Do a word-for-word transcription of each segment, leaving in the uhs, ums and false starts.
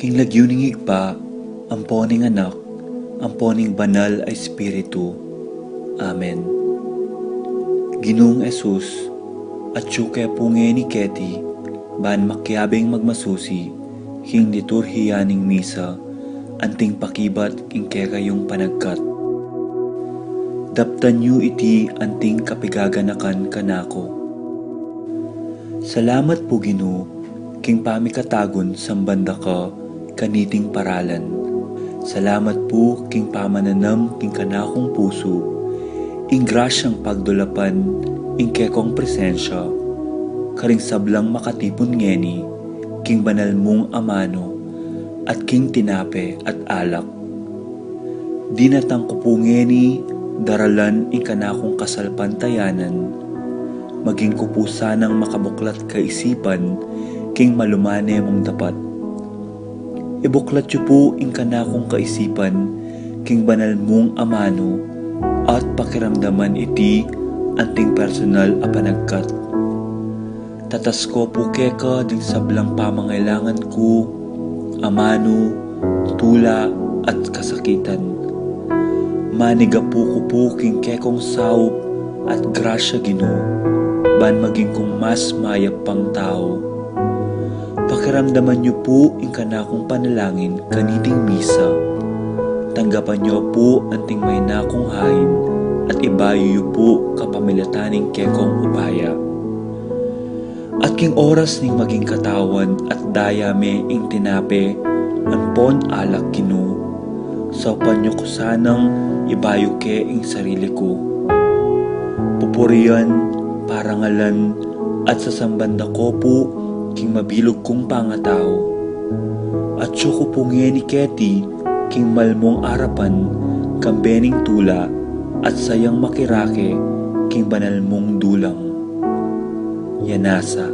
Ing lagyu ning Ibpa, ampo ning Anak, ampo ning Banal a Espiritu. Amen. Ginung Jesus, atyu ke pu ngeni keti, ban makiabing magmasusi king liturhiya ning misa, anting pakibat king kekayung panagkat. Daptan yu iti anting kapigaganakan kanaku. Salamat pu, Ginu, king pamikatagun samban da ka kaniting paralan. Salamat pu king pamananam king kanakung pusu ing grasyang pagdulapan ing kekong presensya karing sablang makatipun ngeni king banal mung amanu at king tinape at alak. Dinatang ku pu ngeni daralan ing kanakung kasalpantayanan, maging ku pu sanang makabuklat kaisipan king malumane mung dapat. Ibuklat yu pu ing kanakung kaisipan king banal mung amanu at pakiramdaman iti anting personal a panagkat. Tatas ku pu keka ding sablang pamangailangan ku, amanu, tula, at kasakitan. Manigapu ku pu king kekong saup at grasya, Ginu, ban maging kung mas mayap pang tau. Pakiramdaman yu pu ing kanakung panalangin kaniting misa. Tanggapan yu pu anting maina kung hain at ibayu yu pu kapamilatan ning kekong upaya. At king oras ning maging katawan at daya me ing tinape ampon alak, Ginu, saupan yu ku sanang ibayu ke ing sarili ku. Pupurian, parangalan, at sasamban da ku pu king mabilug kung pangatau. Atyu ku pu ngeni keti king malmung arapan kambe ning tula at sayang makirake king banal mung dulang. Yanasa.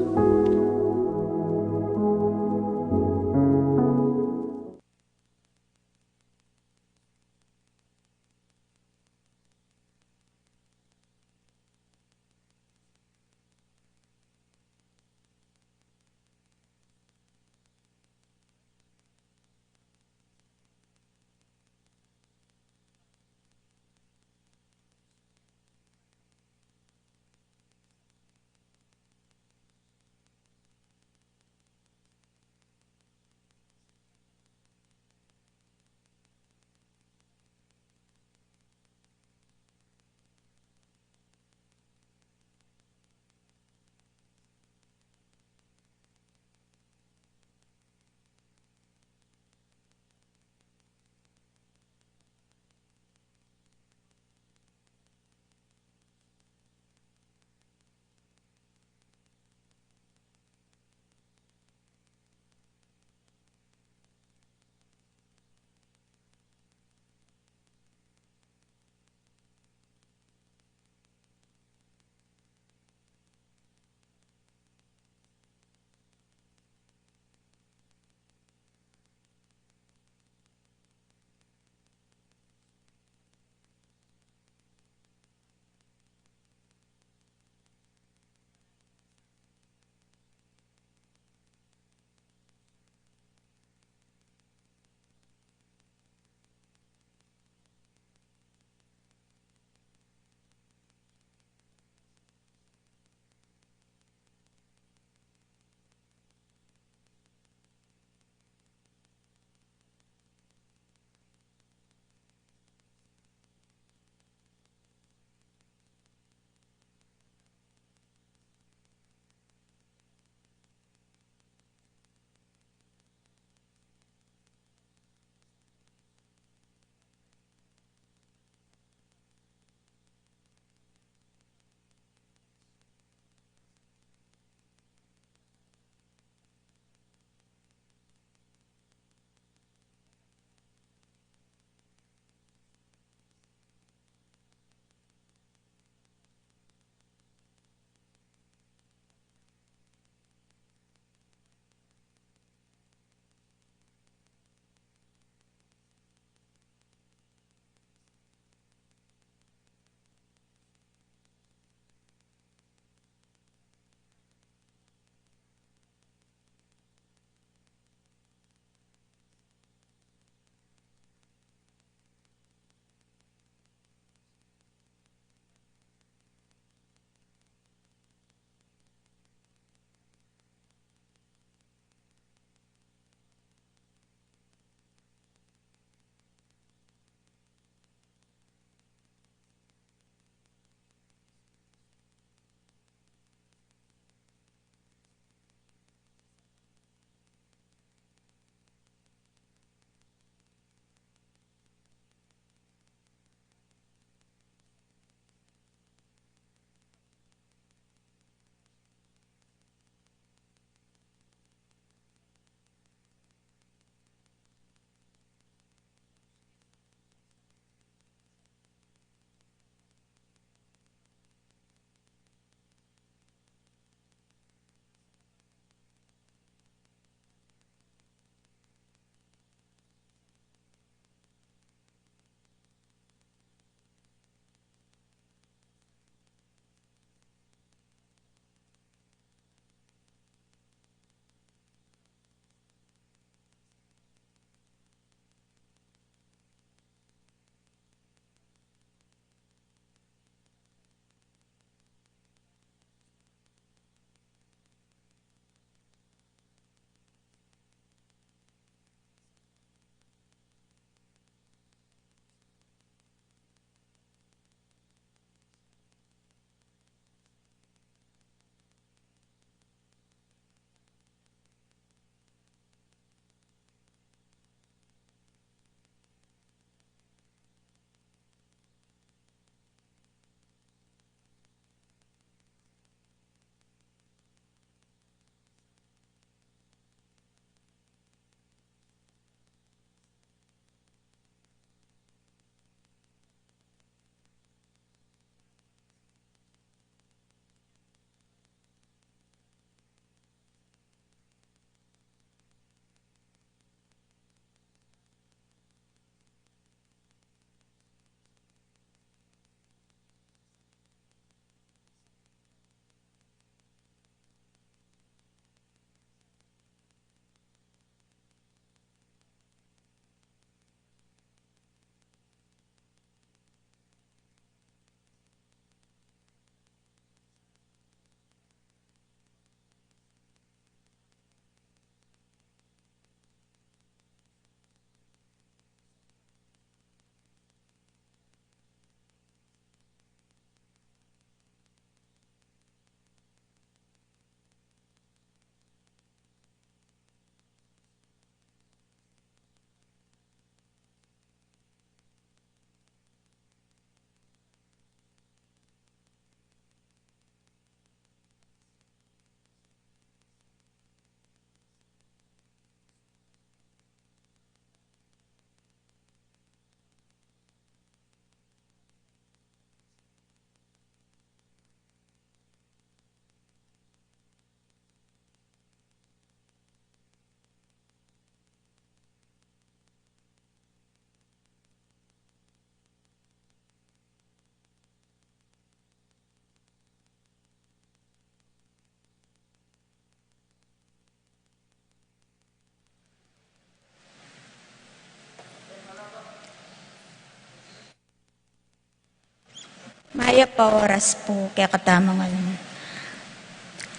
Kaya pa oras po, kaya katamangan.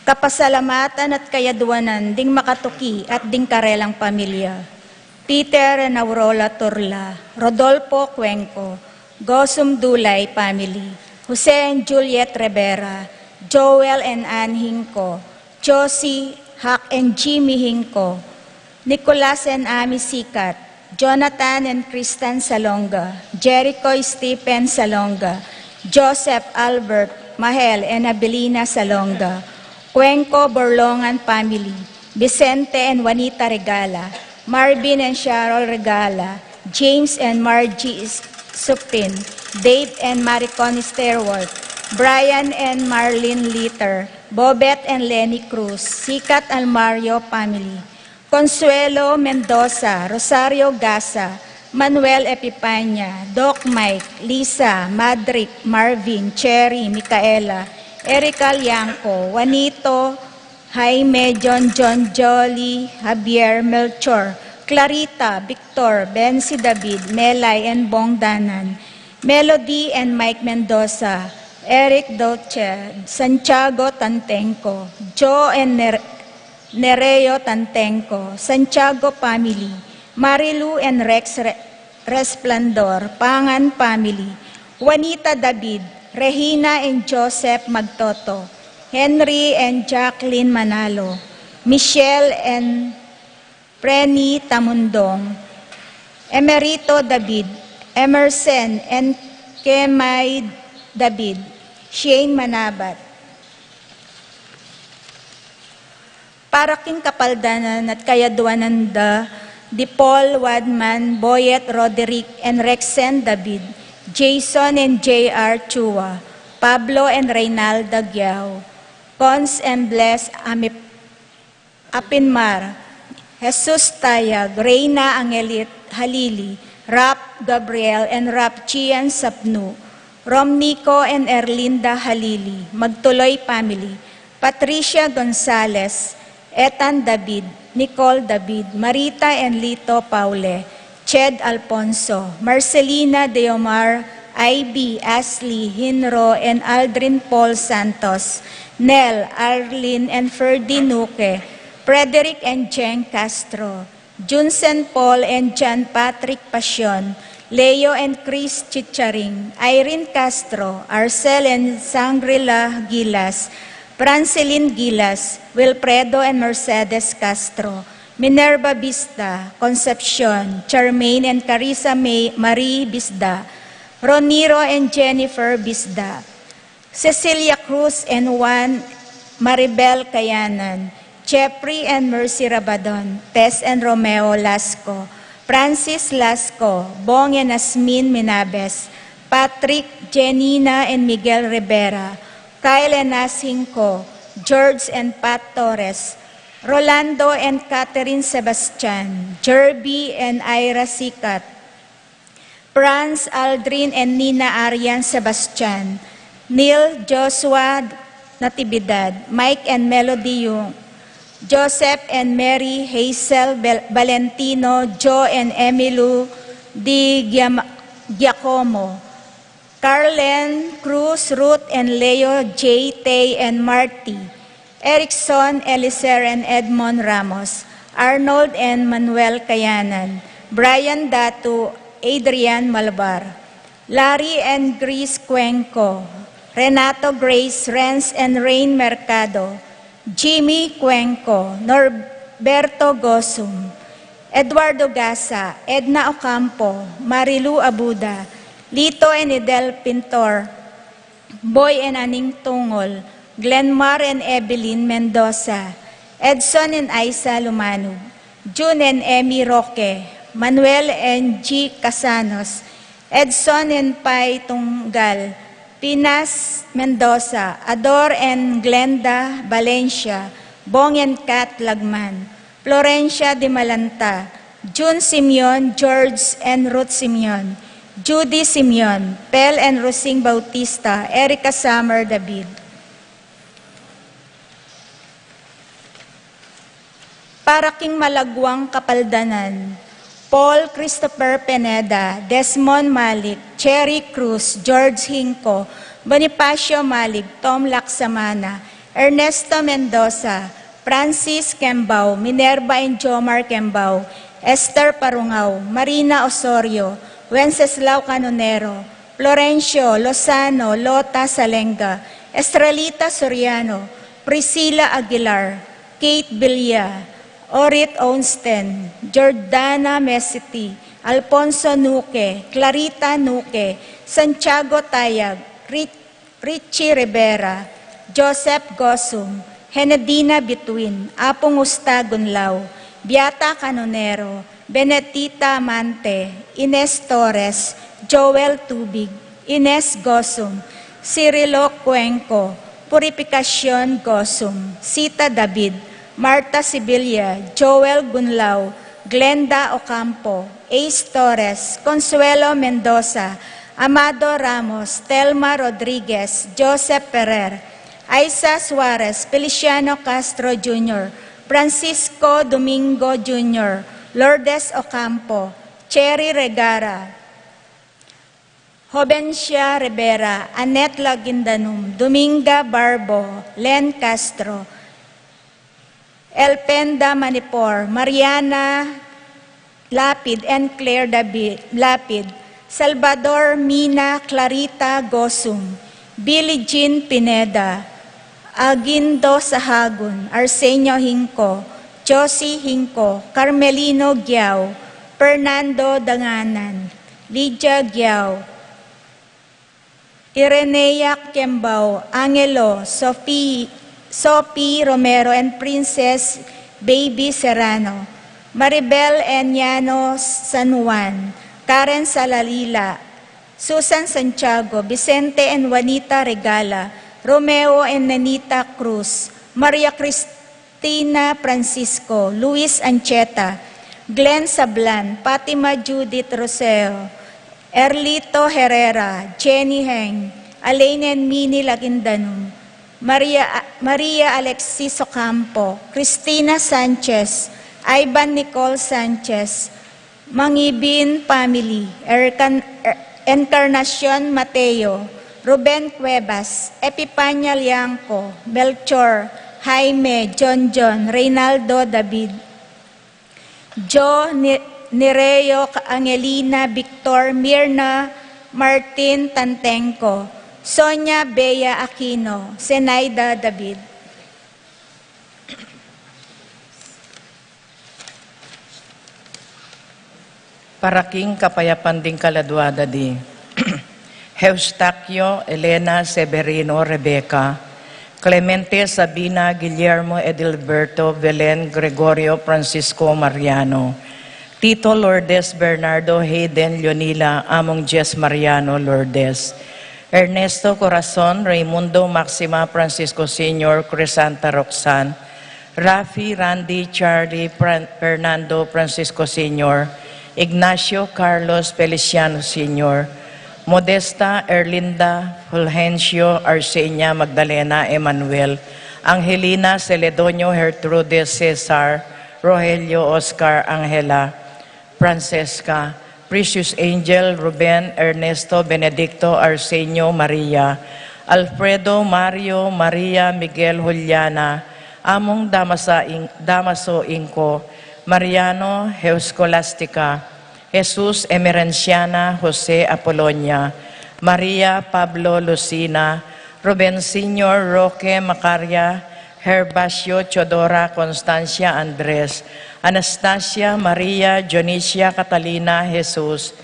Kapasalamatan at kayaduanan ding makatuki at ding karelang pamilya. Peter and Aurora Turla, Rodolfo Cuenco, Gosum Dulay family, Jose and Juliet Rivera, Joel and Ann Hinco, Josie, Hak and Jimmy Hinco, Nicolas and Ami Sikat, Jonathan and Kristan Salonga, Jericho Stephen Salonga, Joseph Albert, Mahel and Abelina Salonga, Cuenco Borlongan family, Vicente and Juanita Regala, Marvin and Cheryl Regala, James and Margie Is-, Supin, Dave and Maricon Stewart, Brian and Marlene Litter, Bobet and Lenny Cruz, Sikat Almario family, Consuelo Mendoza, Rosario Gasa, Manuel Epipania, Doc Mike, Lisa, Madric, Marvin, Cherry, Micaela, Erica Liangco, Juanito, Jaime, John John, Jolly, Javier, Melchor, Clarita, Victor, Bensi, David, Melay and Bong Danan, Melody and Mike Mendoza, Eric Dolce, Santiago Tantenco, Joe and Ner-, Nereo Tantenco, Santiago family, Marilu and Rex Re-, Resplandor, Pangan family, Juanita David, Regina and Joseph Magtoto, Henry and Jacqueline Manalo, Michelle and Preni Tamundong, Emerito David, Emerson and Kemay David, Shane Manabat. Para king kapaldanan at kayaduanan da di Paul Wadman, Boyet Roderick and Rexen David, Jason and J R Chua, Pablo and Reynalda Giao, Cons and Bless Amip-, Apinmar, Jesus Tayag, Reina Angelit Halili, Rap Gabriel and Rap Chian Sapnu, Rom Nico and Erlinda Halili, Magtuloy family, Patricia Gonzalez, Ethan David, Nicole David, Marita and Lito Paule, Ched Alfonso, Marcelina Deomar, Ivy, Ashley, Hinro and Aldrin Paul Santos, Nel, Arlene and Ferdy Nuque, Frederick and Jeng Castro, Junsen Paul and John Patrick Pasion, Leo and Chris Chicharing, Irene Castro, Arcel and Sangrila Gilas, Francelin Gilas, Wilfredo and Mercedes Castro, Minerva Bisda, Concepcion, Charmaine and Carissa May, Marie Bisda, Roniro and Jennifer Bisda, Cecilia Cruz and Juan Maribel Kayanan, Jeffrey and Mercy Rabadon, Tess and Romeo Lasco, Francis Lasco, Bong and Asmin Minabes, Patrick, Jenina and Miguel Rivera, Kyle and Nas Hinco, George and Pat Torres, Rolando and Catherine Sebastian, Jerby and Ira Sikat, Franz, Aldrin and Nina Arian Sebastian, Neil Joshua Natividad, Mike and Melody Yung, Joseph and Mary Hazel Bel-, Valentino, Joe and Emilu Di Giam-, Giacomo, Carlen Cruz, Ruth and Leo, J, Tay and Marty, Erickson, Eliser and Edmond Ramos, Arnold and Manuel Kayanan, Brian Datu, Adrian Malabar, Larry and Grace Cuenco, Renato, Grace, Renz and Rain Mercado, Jimmy Cuenco, Norberto Gosum, Eduardo Gasa, Edna Ocampo, Marilu Abuda, Lito and Idel Pintor, Boy and Aning Tungol, Glenmar and Evelyn Mendoza, Edson and Aisa Lumanug, June and Emmy Roque, Manuel and G Casanos, Edson and Pai Tunggal, Pinas Mendoza, Ador and Glenda Valencia, Bong and Kat Lagman, Florencia Dimalanta, Jun Simeon, George and Ruth Simeon, Judy Simeon, Pel and Rosing Bautista, Erica Summer David. Para king malagwang kapaldanan, Paul Christopher Pineda, Desmond Malik, Cherry Cruz, George Hinco, Bonifacio Malig, Tom Laksamana, Ernesto Mendoza, Francis Kembao, Minerva and Jomar Kembao, Esther Parungao, Marina Osorio, Wenceslao Canonero, Florencio Lozano, Lota Salenga, Estrelita Soriano, Priscilla Aguilar, Kate Villa, Orit Onsten, Jordana Mesiti, Alfonso Nuque, Clarita Nuque, Santiago Tayag, Rich- Richie Rivera, Joseph Gosum, Henedina Bituin, Apung Usta Gunlao, Beata Canonero, Benedita Amante, Ines Torres, Joel Tubig, Ines Gosum, Cirilo Cuenco, Purificacion Gosum, Sita David, Marta Sibilia, Joel Gunlao, Glenda Ocampo, Ace Torres, Consuelo Mendoza, Amado Ramos, Telma Rodriguez, Joseph Ferrer, Aiza Suarez, Feliciano Castro Junior, Francisco Domingo Junior, Lourdes Ocampo, Cherry Regara, Jovencia Rivera, Annette Laguindanum, Dominga Barbo, Len Castro, Elpenda Manipor, Mariana Lapid and Claire David Lapid, Salvador Mina Clarita Gosum, Billie Jean Pineda, Aguindo Sahagun, Arsenio Hinco, Josie Hinco, Carmelino Giao, Fernando Danganan, Lydia Giao, Irenea Kembao, Angelo, Sophie, Sophie Romero, and Princess Baby Serrano, Maribel and Yano San Juan, Karen Salalila, Susan Santiago, Vicente and Juanita Regala, Romeo and Nenita Cruz, Maria Cristina Francisco, Luis Ancheta, Glenn Sablan, Fatima Judith Roseo, Erlito Herrera, Jenny Heng, Alain and Mini Laguindanum, Maria, Maria Alexis Ocampo, Cristina Sanchez, Ivan Nicole Sanchez, Mangibin family, Ercan-, Er-, Encarnacion Mateo, Ruben Cuevas, Epipania Liangco, Melchor, Jaime, John John, Reynaldo David, Jo Ni-, Nereo, Angelina, Victor, Mirna, Martin Tantenco, Sonia Bea Aquino, Zenaida David. Para king kapayapan ding kaladua da di Eustaquio, Elena, Severino, Rebecca, Clemente, Sabina, Guillermo, Edilberto, Belen, Gregorio, Francisco, Mariano, Tito, Lourdes, Bernardo, Hayden, Leonila, Among Jess, Mariano, Lourdes, Ernesto, Corazon, Raimundo, Maxima, Francisco Senior, Crisanta, Roxanne, Rafi, Randy, Charlie, Fran-, Fernando, Francisco Senior, Ignacio, Carlos, Feliciano Senior, Modesta, Erlinda, Fulgencio, Arsenia, Magdalena, Emmanuel, Angelina, Celedonio, Gertrude, Cesar, Rogelio, Oscar, Angela, Francesca, Precious Angel, Ruben, Ernesto, Benedicto, Arsenio, Maria, Alfredo, Mario, Maria, Miguel, Juliana, Among Damasa Ing-, Damaso Ingco, Mariano, Euscolastica, Jesus, Emerenciana, Jose, Apolonia, Maria, Pablo, Lucina, Ruben Senior, Roque, Macaria, Gervasio, Teodora, Constancia, Andres, Anastasia, Maria, Dionisia, Catalina, Jesus,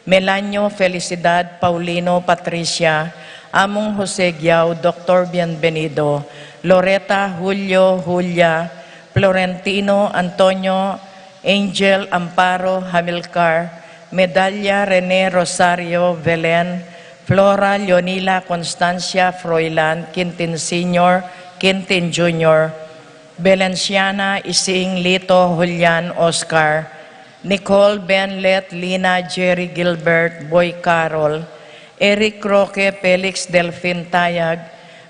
Melanio, Felicidad, Paulino, Patricia, Among Jose Guiao, Doctor Bienvenido, Loreta, Julio, Julia, Florentino, Antonio, Angel, Amparo, Hamilcar, Medalla, Rene, Rosario, Belen, Flora, Leonila, Constancia, Froilan, Quintin Senior, Quintin Junior, Belenciana, Ising, Lito, Julian, Oscar, Nicole, Ben, Let, Lina, Jerry, Gilbert, Boy, Carol, Eric, Roque, Felix, Delfin, Tayag,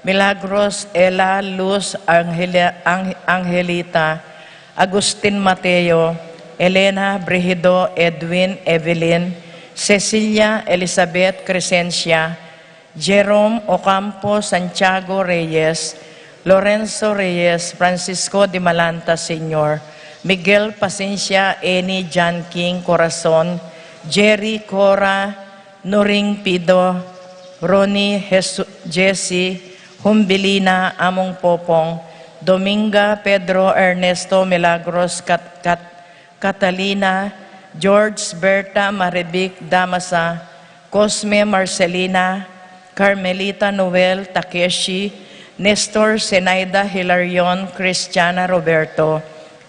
Milagros, Ella, Luz, Angela, Ang-, Angelita, Agustin, Mateo, Elena, Brigido, Edwin, Evelyn, Cecilia, Elizabeth, Crescencia, Jerome Ocampo, Santiago Reyes, Lorenzo Reyes, Francisco de Malanta Senior, Miguel Pasencia, Eni John King Corazon, Jerry Cora, Nuring Pido, Ronnie Jesu-, Jesse, Humbilina, Among Popong, Dominga, Pedro, Ernesto, Milagros, Kat-, Kat-, Catalina, George, Berta, Marivic, Damasa, Cosme, Marcelina, Carmelita, Noel, Takeshi, Nestor, Zenaida, Hilarion, Christiana, Roberto,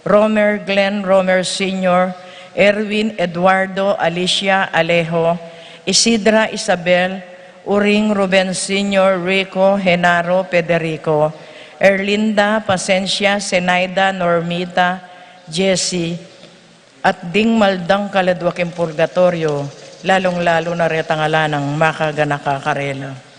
Romer, Glenn, Romer Senior, Erwin, Eduardo, Alicia, Alejo, Isidra, Isabel, Uring, Ruben Senior, Rico, Genaro, Federico, Erlinda, Pasencia, Zenaida, Normita, Jesse, at ding maldang kaladwa king purgatoryo, lalung-lalu na retang ala nang makaganaka karela.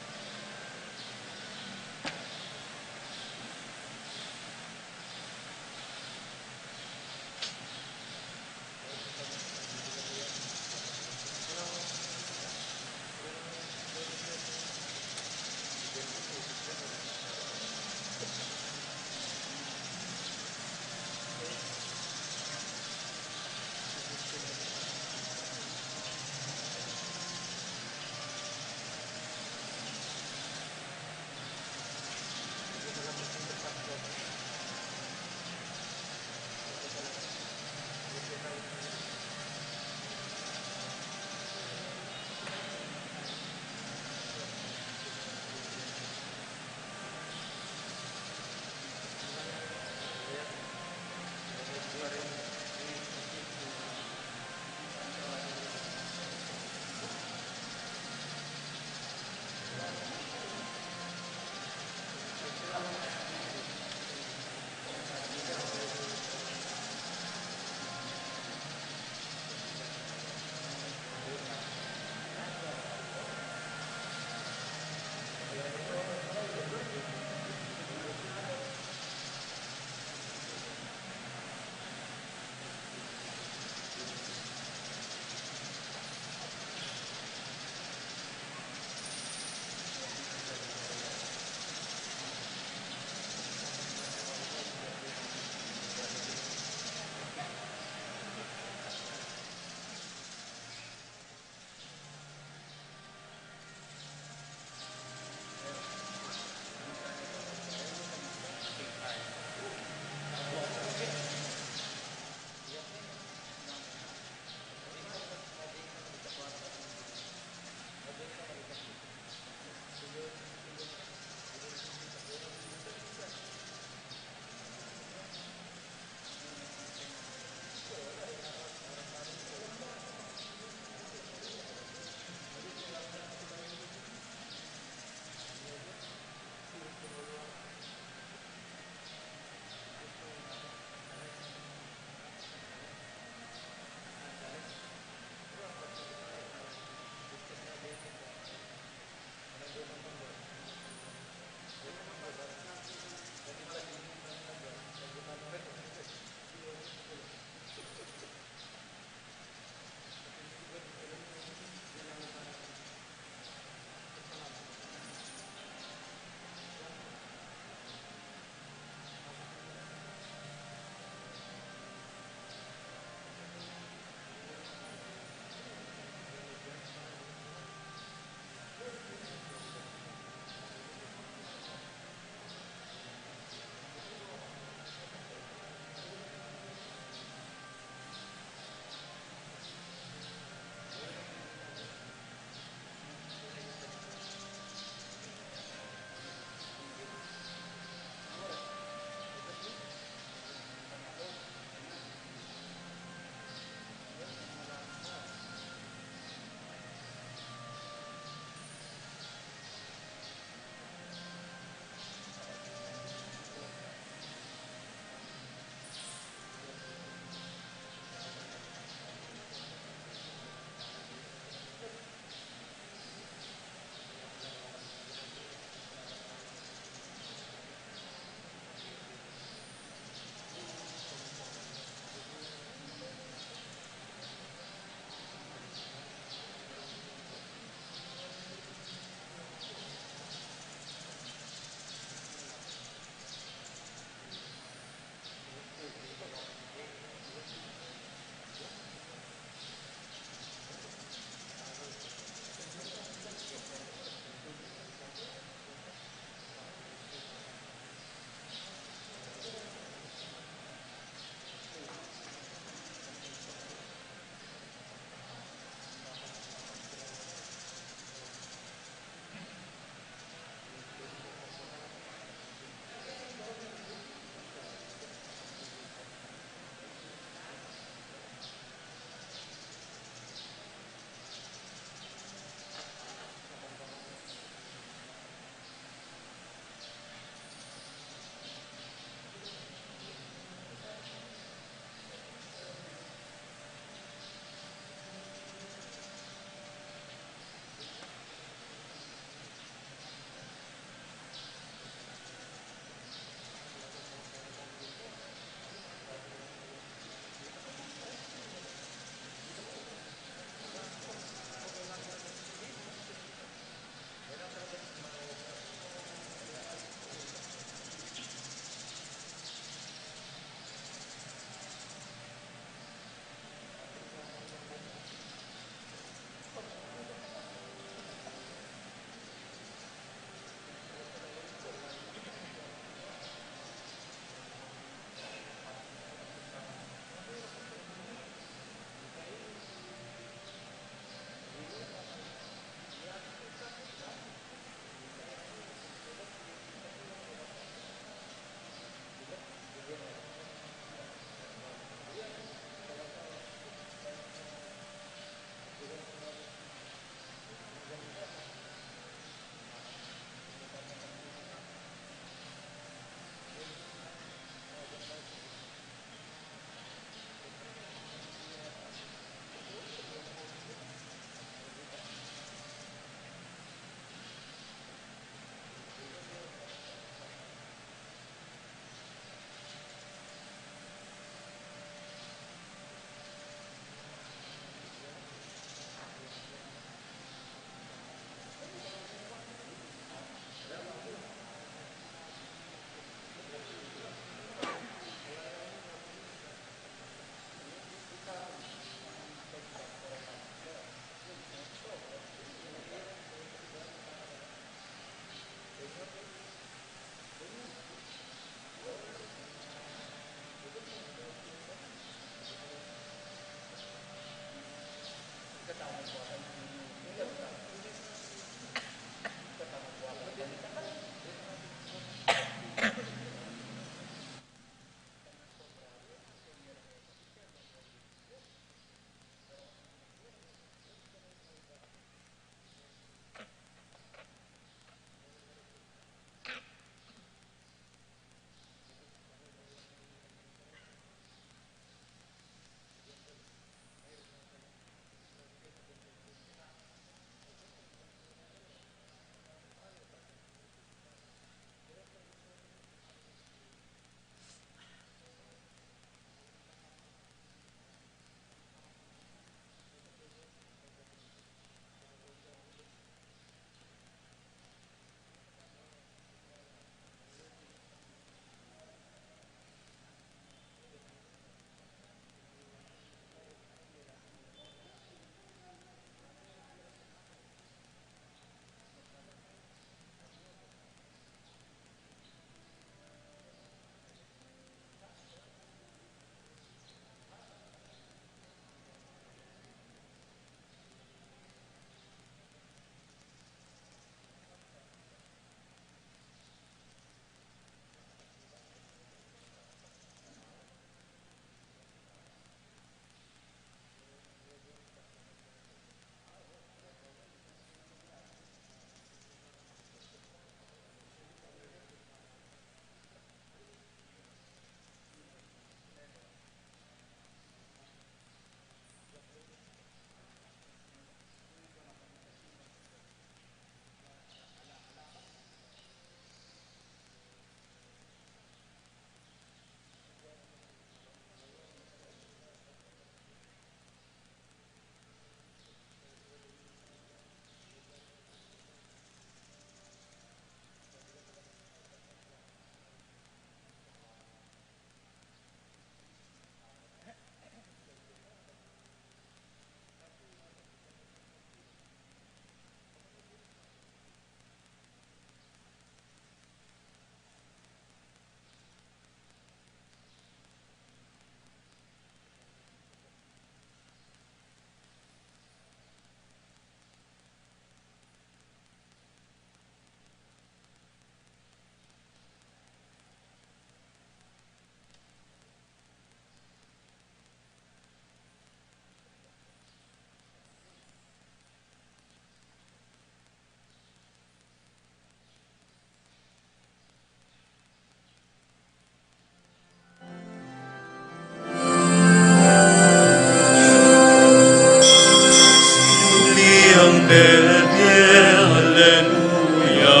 Sinumli ang Bebie, aleluya.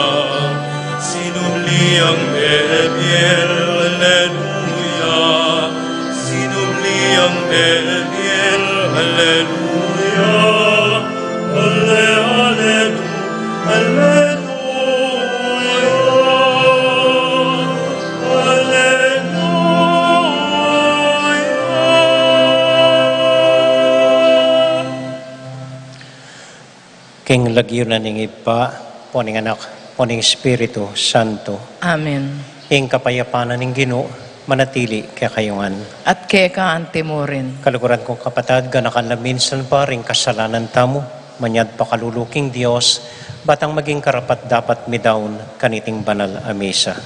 Sinumli ang Bebie, aleluya. Sinumli ang Bebie, aleluya. Ale, aleluya, aleluya. King lagyu na ning Ibpa, o ning Anak, o ning Espiritu Santo. Amen. Ing kapayapan na ning Ginu manatili kekayu ngan. At keka anti mu rin. Kaluguran kung kapatad, ganakan la minsan pa ring kasalanan tamu, manyad pakalulu king Dios, batang maging karapat-dapat mi daun kaniting banal a misa.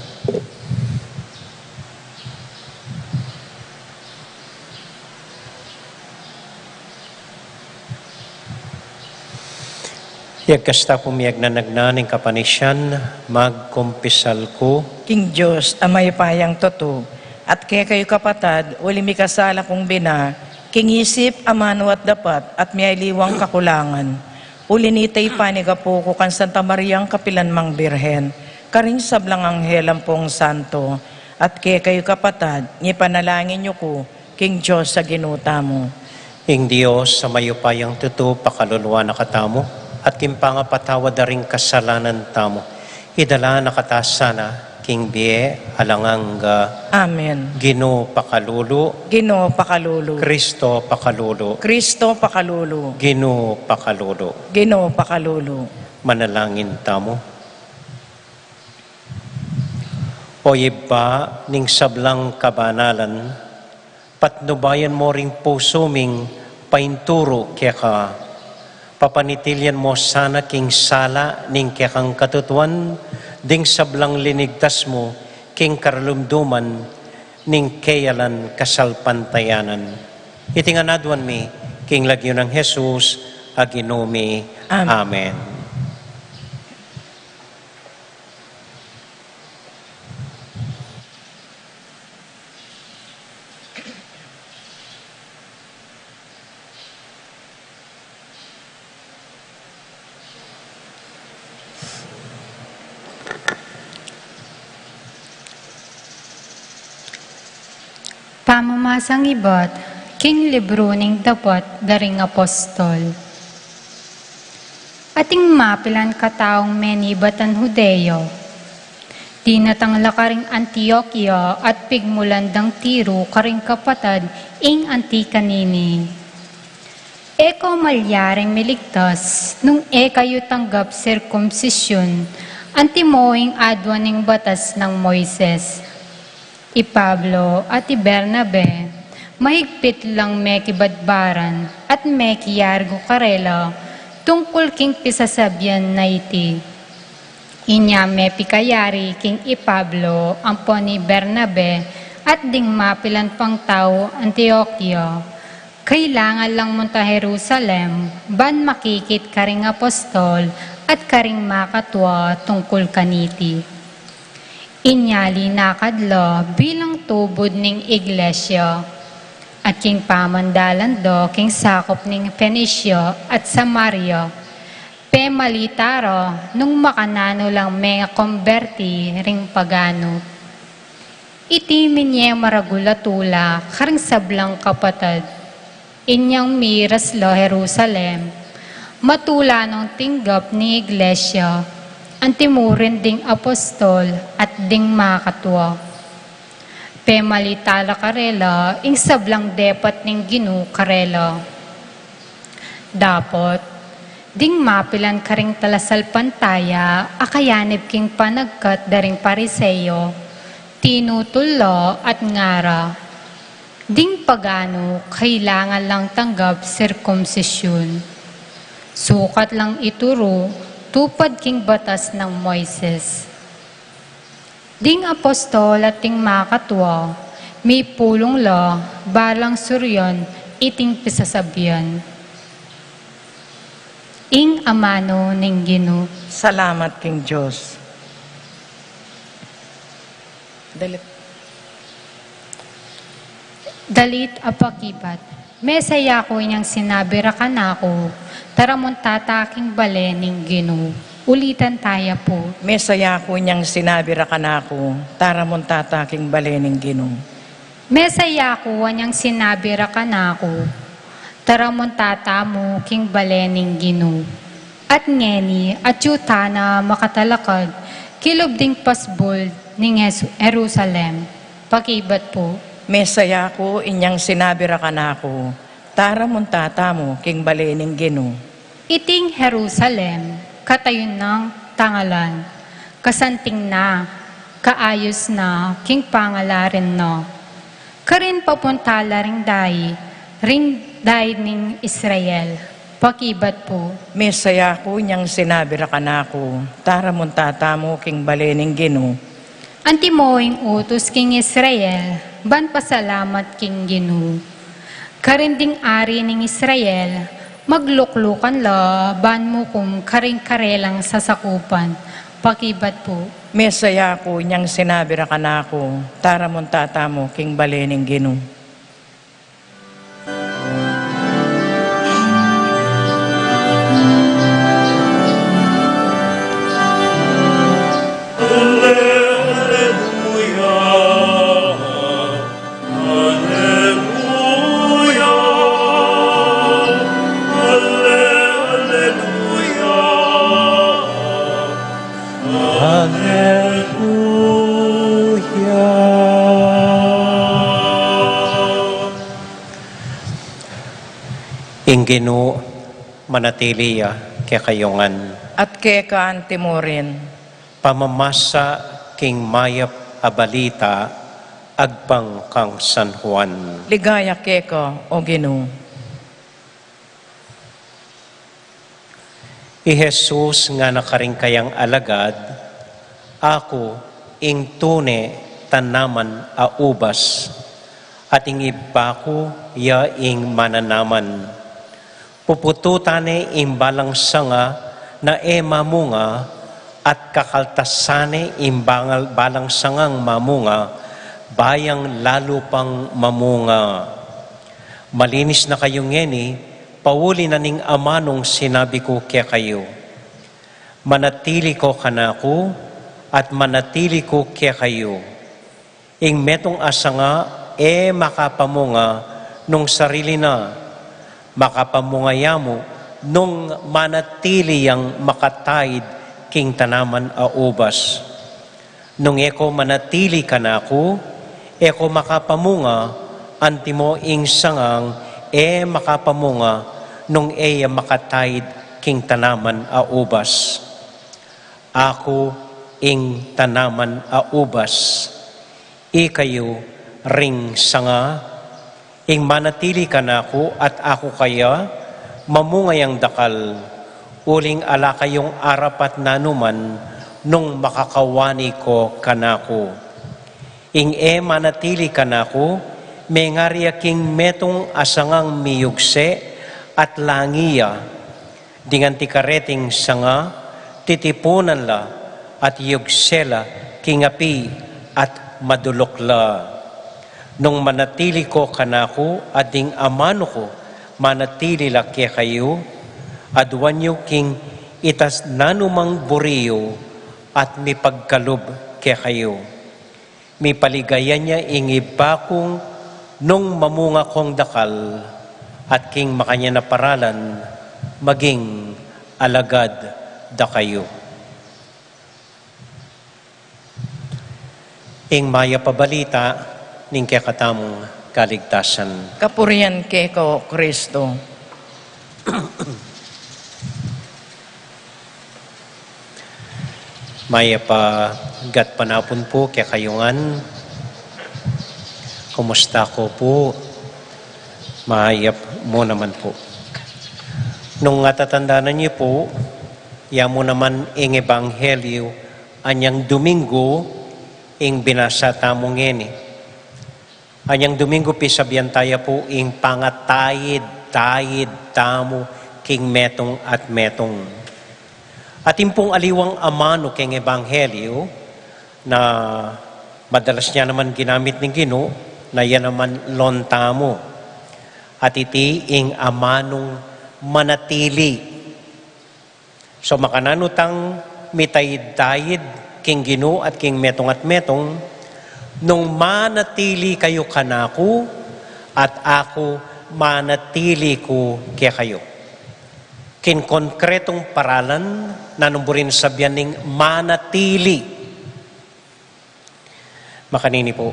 Yagkasta pu miyagnanagnan ing kapanisian, magkumpisal ku king Dios a mayupayang tutu, at kekayu kapatad, uli mikasala kung bina, king isip, amanu at dapat, at miyaliwang kakulangan. Uli nita ipanigapu ku kang Santa Mariang kapilan mang Birhen, karing sablang anghel ampong santo, at kekayu kapatad, ngipanalangin yu ku king Dios a Ginu tamu. Ing Dios a mayupayang tutu pakaluluan na katamu, at king pangapatawad da ring kasalanan tamu, idala na kata sana king bie alang angga. Amen. Ginu pakalulu. Ginu pakalulu. Kristo pakalulu. Kristo pakalulu. Ginu pakalulu. Ginu pakalulu. Manalangin tamu. O Ibpa ning sablang kabanalan, patnubayan mu ring pusu ming painturu keka, Papanitilyan mu sana king sala ning kekang katutuan ding sablang linigtas mu king karalumduman ning keyalan kasalpantayanan. Iti ngan aduan mi king lagyu nang Jesus a Ginu mi. Amen. Amen. Pamamasang ibat king libru ning Dapat da ring Apostol. Ating mapilan kataung menibatan Judeo. Dinatang la karing Antioquia at pigmulan dang tiru karing kapatad ing anti kanini. E ko malyaring miligtas nung e kayu tanggap sirkumsisyun antimo ing aduan ning batas nang Moises. I Pablo at i Bernabe, mahigpit lang mekibadbaran at mekiyargu karela tungkul king pisasabian na iti. Inya mepikayari king i Pablo ampon i Bernabe at ding mapilan pang tau Antioquia. Kailangan lang munta Jerusalem ban makikit karing apostol at karing makatua tungkul kaniti. Inya linakad la bilang tubud ning iglesia, at king pamandalan da king sakup ning Fenicia at Samaria, pemalita ra nung makananu lang mengakomberti ring paganu. Iti minye maragul a tula karing sablang kapatad. Inyang miras la Jerusalem, matula nong tinggap ning iglesia antimo rin ding apostol at ding makatua. Pemalita la karela ing sablang depat ning Ginu karela. Dapot ding mapilan karing talasalpantaya a kayanib king panagkat da ring Pariseo, tinutul la at ngara, ding paganu kailangan lang tanggap sirkumsisyun. Sukat lang ituru tupad king batas nang Moises. Ding apostol at ding makatua, mipulung la balang suryan iting pisasabian. Ing amanu ning Ginu. Salamat king Dios. Dalit. Dalit a pakibat. Mesaya ku inyang sinabi ra kanaku, tara munta ta king bale ning Ginu. Ulitan taya pu. Mesaya ku inyang sinabi ra kanaku, tara munta ta king bale ning Ginu. Mesaya ku inyang sinabi ra kanaku, tara munta tamu king bale ning Ginu. At ngeni, atyu tana makatalakad kilub ding pasbul ning Jesu-, Jerusalem. Pakibat pu. Mesaya ku inyang sinabi ra kanaku, tara munta tamu king bale ning Ginu. Iting Jerusalem, katayun nang tangalan, kasanting na, kaayus na king pangalarin na. Karin papunta la ring daid, ring daid ning Israel. Pakibat pu. Mesaya ku inyang sinabi ra kanaku, tara munta tamu king bale ning Ginu. Antimo ing utus king Israel, ban pasalamat king Ginu. Karin ding ari ning Israel, magluklukan la ban mukum karing karelang sasakupan. Pakibat pu. Mesaya ku inyang sinabi ra kanaku, tara munta tamu king bale ning Ginu. Alleluia. Ing Ginu manatili ya kekayu ngan. At keka antimo rin. Pamamasa king mayap a balita agpang kang San Juan. Ligaya keka, O Ginu. I Jesus ngana karing kayang alagad, "Aku ing tune tanaman a ubas, at ing Ibpa ku ya ing mananaman. Pupututan ne ing balang sanga na e mamunga, at kakaltasan ne ing bangal-, balang sangang mamunga, ba yang lalu pang mamunga. Malinis na kayu ngeni, pauli na ning amanung sinabi ku kekayu. Manatili ko kanaku, at manatili ku kekayu. Ing metung a sanga e makapamunga nung sarili na, makapamunga ya mu nung manatili yang makataid king tanaman a ubas. Nung e ko manatili kanaku, e ko makapamunga, antimo ing sangang e makapamunga nung e ya makataid king tanaman a ubas. Aku ing tanaman a ubas, ikayu ring sanga. Ing manatili kanaku at aku kaya, mamunga yang dakal, uling ala kayung arapat nanuman nung makakawani ko kanaku. Ing e manatili kanaku, mengari ya king metung a sangang miyugse at langi ya. Ding anti kareting sanga, titipunan la at yugse la king api at maduluk la. Nung manatili ko kanaku, at ding amanu ku manatili la kekayu, aduan yu king itas nanumang buri yu at mipagkalub kekayu. Mipaligaya ne ing Ibpa kung nung mamunga kong dakal, at king makanyan a paralan maging alagad da kayu." Ing mayap a balita ning kekatamung kaligtasan. Kapurian keka, O Kristo. Mayap a gatpanapun pu kekayu ngan. Kumusta ko pu? Mayap mu naman pu. Nung atatandanan yu pu, ya mu naman ing ebanghelyu anyang Duminggu ing binasa tamu ngeni. Anyang Duminggu pisabian taya pu ing pangataid-taid tamu king metung at metung. Atin pung aliwang amanu keng ebanghelyu na madalas ne naman ginamit ning Ginu, na ya naman lontamu. At iti ing amanung manatili. So, makananu tang mitaid-taid king Ginu at king metung at metung, nung manatili kayu kanaku, at aku manatili ku kekayu. King konkretung paralan, nanung buring sabian ning manatili? Makanini pu.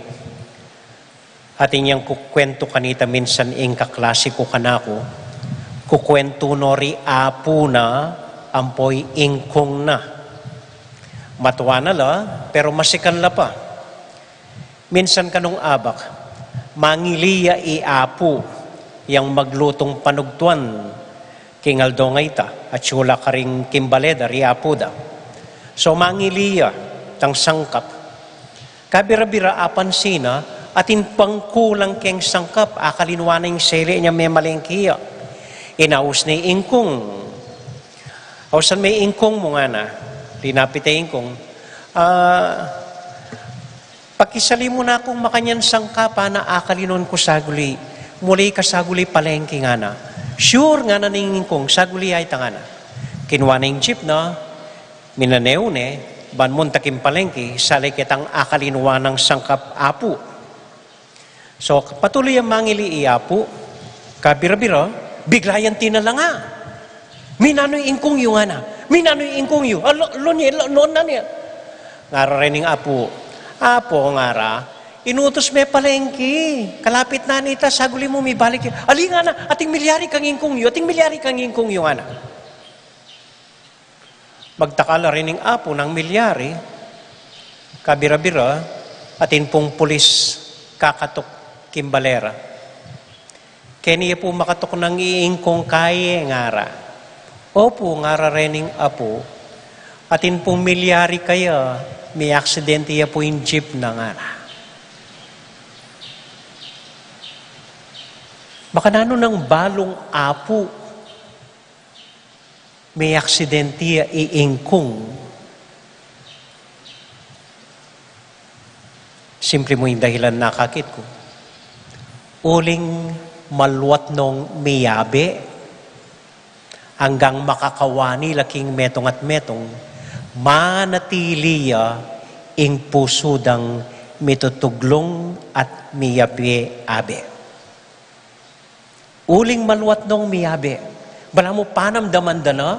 Atin yang kukwentu kanita minsan ing kaklasi ku kanaku, kukwentu no ri apu na ampo i ingkung na. Matua na la, pero masikan la pa. Minsan kanung abak, mangili ya i apu yang maglutung panugtuan, king aldo ngeni, atyu la karing kimbale da ri apu da. So, mangili ya tang sangkap. Kabira-bira apansin na, atin pang kulang keng sangkap, akalin wa na ing sele nya, memalengki ya. Inaus ne ing ingkung. "Ausan me ing ingkung mu?" ngana. Linapit ne ing ingkung. "Ah, pakisali mu na kung makanyan sangkap, ngana, akalin ku saguli. Muli ka saguli palengki," ngana. "Sure," ngana ning ingkung, "saguli ya ita," ngana. Kinwa ne ing jeep na, minaneu ne, ban munta king palengki, sali ketang akalin wa nang sangkap apu. So, patuloy yang mangili i apu, kabira-bira, bigla yang tinalanga. "Minanu ing ingkung yu?" ngana. "Minanu ing ingkung yu?" "Ah, lo-, lo-, nye, lo-, lo-, na nye." Ngara rening apu, "Apu," ngara, "inutus me palengki. Kalapit na nita, saguli mu mibalik ya." "Ali," ngana, "ating milyari kang ingkung yu, ating milyari kang ingkung yu?" ngana. Magtaka la rening apu nang milyari, kabira-bira, atin pung pulis kakatuk king bale ra. "Keni ya pu makatuk nang iingkung kaye?" ngara. Opu, ngara rening apu, atin pung milyari kaya, mi-aksidente ya pu ing jeep na, ngana. Makananu nang balung apu, mi-aksidente ya i ingkung? Simple mu ing dahilan, akakit ku. Uling maluat nong miyabe, anggang makakawani la king metung at metung, manatili ya ing pusu dang mitutuglung at miyabe-abe. Uling maluat nong miyabe. Balamu panamdaman da na,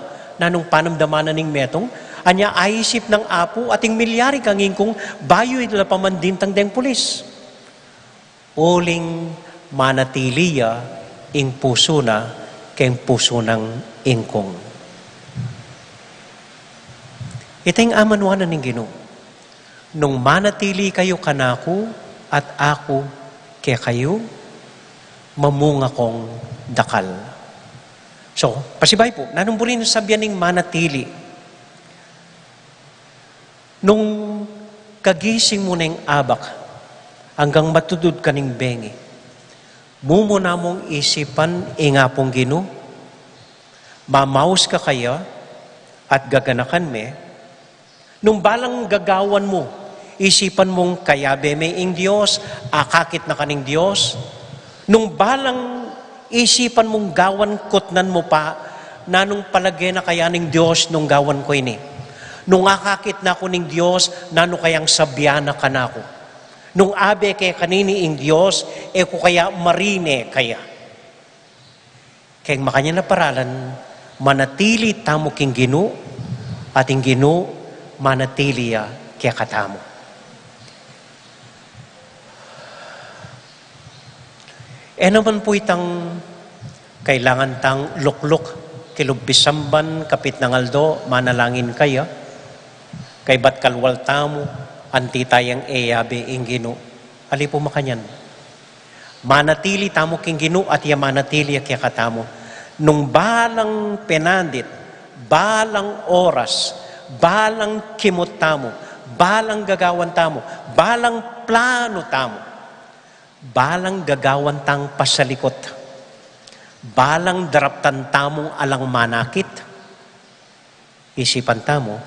nanung panamdaman na ning metung, anya aisip nang apu, atin milyari kang ingkung, bayu ila pa mandintang deng pulis. Uling manatili ya ing pusu na keng pusu nang ingkung. Ita ing amanuan na ning Ginu. Nung manatili kayu kanaku at aku kekayu, mamunga kong dakal. So, pasibayu pu, nanung buri nang sabian ning manatili? Nung kagising mu neng abak, anggang matudtud ka ning bengi, mumuna mung isipan ing Apung Ginu, mamaus ka kaya at gaganakan me. Nung balang gagawan mu, isipan mung kayabe me ing Dios, akakit na ka ning Dios. Nung balang isipan mung gawan, kutnan mu pa, nanung palage na kaya ning Dios nung gawan ku ini? Nung akakit na ku ning Dios, nanu kayang sabian na kanaku? Nung abe ke kanini ing Dios, e ku kaya marine kaya? Keng makanyan a paralan, manatili tamu king Ginu, at ing Ginu manatili ya kekatamu. E naman pu itang kailangan tang lukluk, kilub pisamban, kapit nang aldo, manalangin kaya, kaybat kalwal tamu, anti tayang e yabe ing Ginu. Ali pu makanyan. Manatili tamu king Ginu at iya manatili ya kekatamu. Nung balang penandit, balang oras, balang kimut tamu, balang gagawan tamu, balang plano tamu, balang gagawan tang pasalikut, balang daraptan tamung alang manakit, isipan tamu,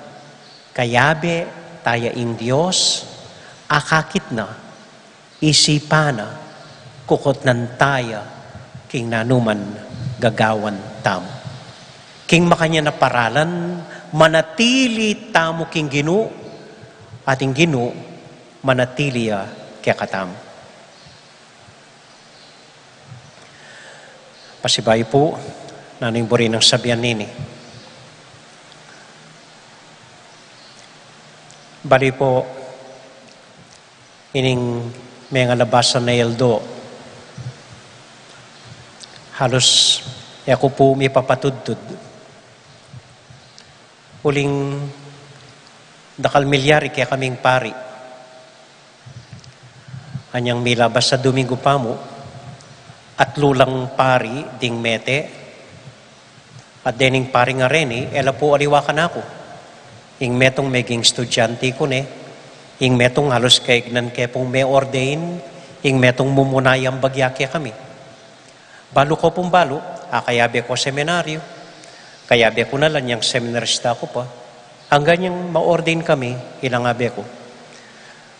kayabe taya ing Dios, akakit na, isipan na, kukutnan taya king nanuman gagawan tamu. King makanyan a paralan, manatili tamu king Ginu, at ing Ginu manatili ya kekatamu. Pasibayu pu, nanu ing buri nang sabian nini? Bali pu, ining mengalabas a aldo, halus e ku pu mipapatudtud. Uling dakal milyari kekaming pari. Anyang milabas a Domingo pamu, atlu lang pari ding mete, at dening pari a reni, e la pu aliwa kanaku. Ing metung meging estudyante ku ne, ing metung halus kaignan ke pung me-ordain, ing metung mumuna yang bagya kekami. Balu ku pung balu, akayabe ku seminaryo, kayabe ku na la inyang seminarista ku pa, anggang inyang ma-ordain kami, ilang abe ku.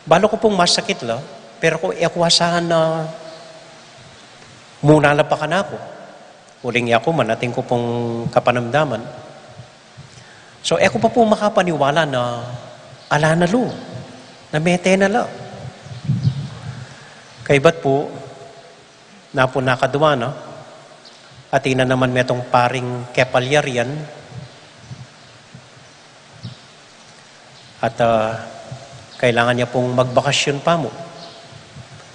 Balu ku pung masakit la, pero ku, e ku asahan na muna la pa kanaku. Uling yaku man, atin ku pung kapanamdaman. So, e ku pa pu makapaniwala na ala na lu, na mete na la. Kaybat pu, napun na kadwa na, atin na naman metung paring kepalyarian, at, ah, kailangan ya pung magbakasyun pamu,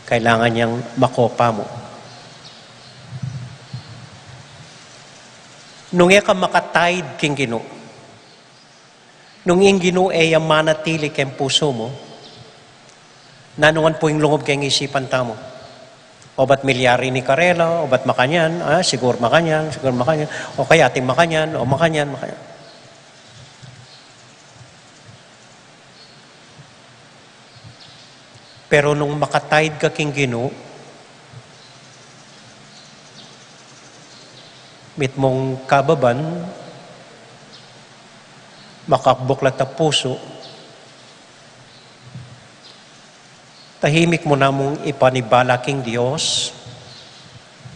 kailangan yang mako pamu. Nung e ka makataid king Ginu, nung ing Ginu e ya manatili keng pusu mu, nanu ngan pu ing lungub keng isipan tamu? O ba't milyari ini karela, o ba't makanyan, ah, sigur makanyan, sigur makanyan, o kaya ating makanyan, o makanyan, makanyan. Pero nung makataid ka king Ginu, mitmung kababan, makabuklat a pusu, tahimik mu na mung ipanibala king Dios,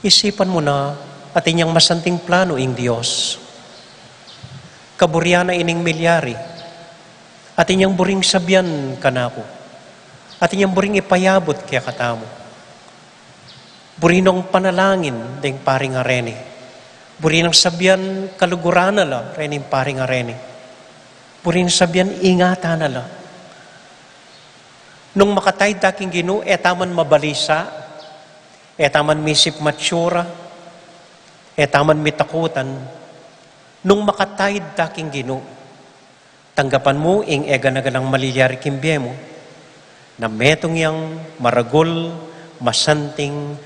isipan mu na atin yang masanting planu ing Dios. Kaburian na ining milyari, atin yang buring sabian kanaku, atin yang buring ipayabut kekatamu. Buri nong panalangin deng pari a reni. Buri nang sabian kaluguran na la rening pari a reni. Buri nang sabian ingatan na la. Nung makataid ta king Ginu, e ta man mabalisa, e ta man misip matsura, e ta man mitakutan. Nung makataid ta king Ginu, tanggapan mu ing e gana-ganang malilyari king bie mu, na metung yang maragul, masanting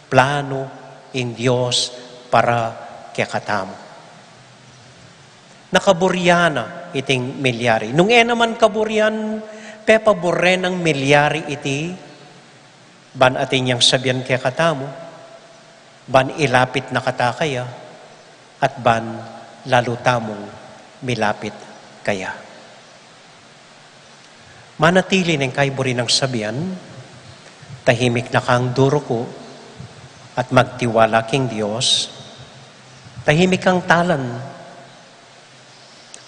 planu ing Dios para kekatamu. Na kaburian na iting milyari. Nung e naman kaburian, pepabure nang milyari iti, ban atin yang sabian kekatamu, ban ilapit na kata kaya, at ban lalu tamung milapit kaya. Manatili neng kay buri nang sabian, tahimik na kang duruku, at magtiwala king Dios, tahimik kang talan,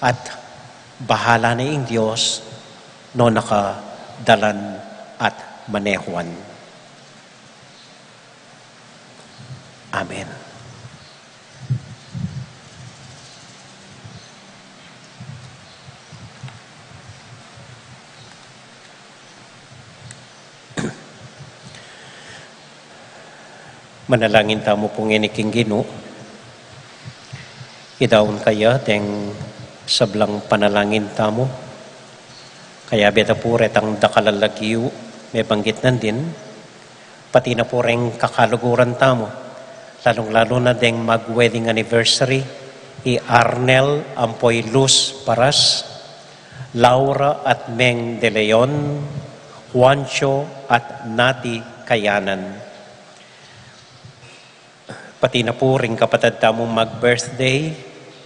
at bahala na ing Dios, no na ka dalan at manehuan. Amen. Manalangin tamu pung ini king Ginu. Idaun kaya deng sablang panalangin tamu. Kayabe ta pu retang dakal a lagyu mebanggit nandin, pati na pu reng kakaluguran tamu, lalung-lalu na deng mag-wedding anniversary, i Arnel ampo i Luz Paras, Laura at Meng de Leon, Juancho at Nati Kayanan. Pati na pu ring kapatad tamung mag-birthday,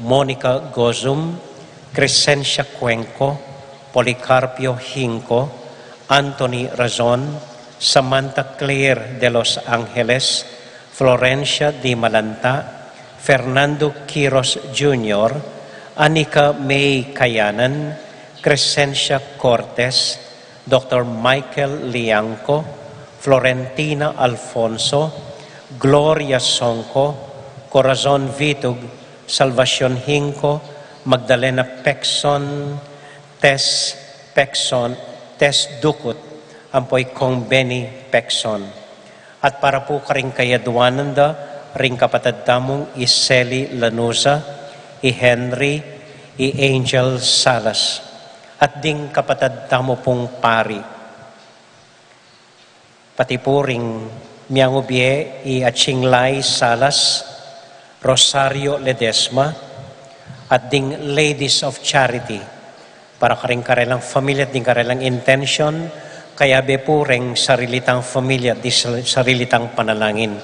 Monica Gozum, Crescencia Cuenco, Policarpio Hinco, Anthony Razon, Samantha Claire de los Angeles, Florencia Di Malanta, Fernando Quiros Junior, Anika May Kayanan, Crescencia Cortez, Doktor Michael Liangco, Florentina Alfonso, Gloria Songco, Corazon Vitug, Salvacion Hinco, Magdalena Pexon, Tess Pexon, Tess Ducut, ampo i Kong Benny Pexon. At para pu karing kayaduanan da ring kapatad tamung i Sally Lanuza, i Henry, i Angel Salas, at ding kapatad tamu pung pari. Pati pu ring miangubie i Achinglay Salas, Rosario Ledesma, at ding Ladies of Charity, para karing karelang familia at ding karelang intention, kayabe pu reng sarili tang familia at ding sa-, sarili tang panalangin,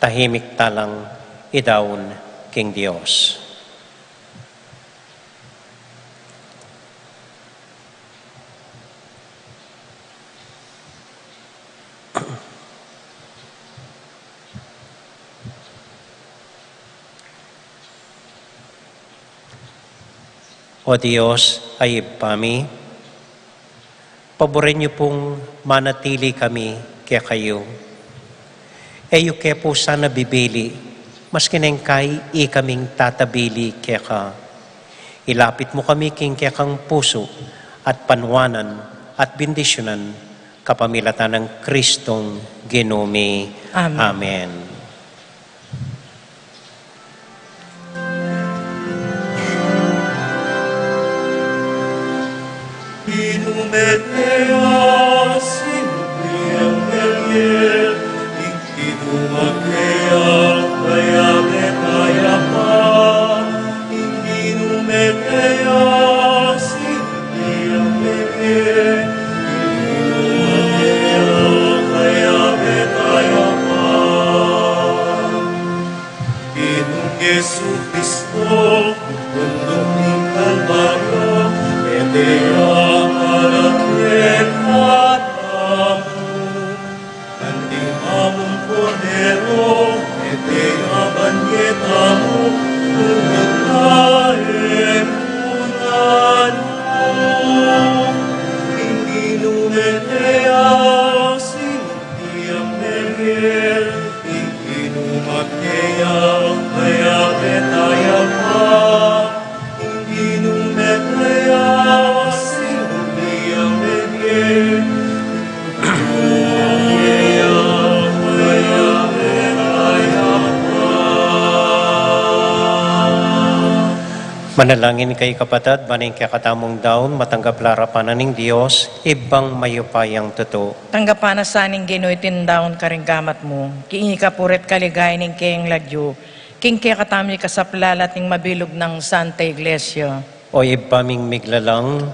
tahimik talang idaun king Dios. O Dios, a Ibpa mi, paburen yu pung manatili kami kekayu. E yu ke pu sana bibili, maski neng kai ikaming tatabili keka. Ilapit mu kami king kekang pusu at panuanan at bendisyunan kapamilatan nang Kristong Ginu mi. Amen. Amen. Magkeya, kayabe taya pa, ing Ginu mete ya, sinubli yang mebie, ing Ginu magkeya, kayabe taya pa. Ing Ginung Jesucristo, bunduk ning Kalbaryo, mete ya para kekatamu. Anting mamung Kordero, mete ya ban ketamu, nune na e mu nanu. Ing Ginu mete ya, sinubli yang mebie, ing Ginu magkeya, kayabe taya pa. Manalangin kayu, kapatad, ban ing kekatamung daun matanggap la arapan na ning Dios, Ibpang mayupayang tutu. Tanggapan na sa ning Ginu iting daun karing gamat mu, king ikapuri at kaligayan ning keyang lagyu, king kekatamu ing kasaplalan at ning mabilug nang Santa Iglesia. O Ibpa ming miglalang,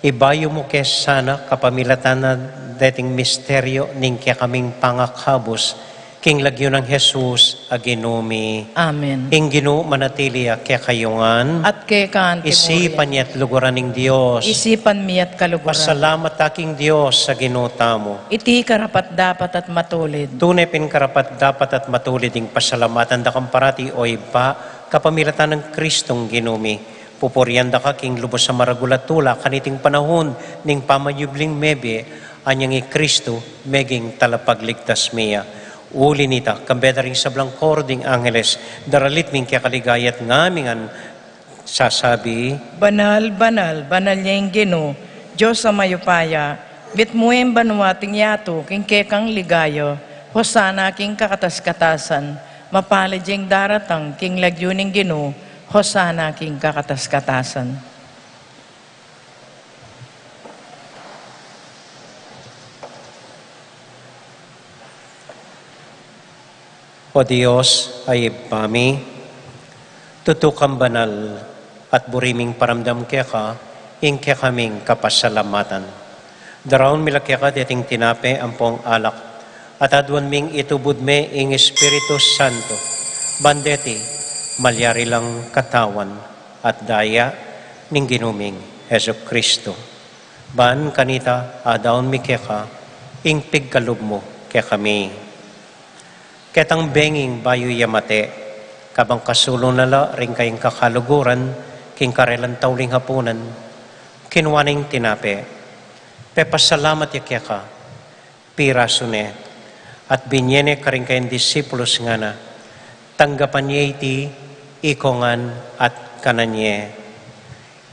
ibayu mu ke sana kapamilatan na deting misteryo ning kekaming pangakabus, king lagyu nang Jesus a Ginu mi. Amen. Ing Ginu manatili ya kekayu ngan. At keka mu rin. Isipan ya at luguran ning Dios. Isipan mi at kaluguran. Pasalamat ta king Dios a Ginu tamu. Iti karapat-dapat at matulid. Tune pin karapat-dapat at matulid ing pasalamatan da kang parati, o Ibpa, kapamilatan nang Kristong Ginu mi. Pupurian da ka king lubus a maragul a tula kaniting panahun ning pamayubling mebie, anyang i Kristu meging talapagligtas mi ya. Uli nita, kambe da ring sablang koro ding angeles, daralit mi ing kekaligaya at ngamingan sasabi: Banal, banal, banal ya ing Ginu, Dios a mayupaya, mitmu ing banua at ing yatu king kekang ligaya. Hosana king kakatas-katasan. Mapalad ya ing daratang king lagyu ning Ginu. Hosana king kakatas-katasan. O Dios a Ibpa mi, tutu kang banal, at buri ming paramdam keka ing kekaming kapasalamatan. Daraun mi la keka deting tinape ampong alak, at aduan ming itubud me ing Espiritu Santo, ban deti malyari lang katawan at daya ning Ginu ming Jesucristo. Ban kanita adaun mi keka ing pigkalub mu kekami. Ketang benging bayu ya mate, kabang kasulung na la ring kayang kakaluguran king karelang tauling hapunan, kinua ne ing tinape, pepasalamat ya keka, pirasu ne, at binie ne karing kayang disipulus, ngana: Tanggapan ye iti, ikong ngan at kanan ye.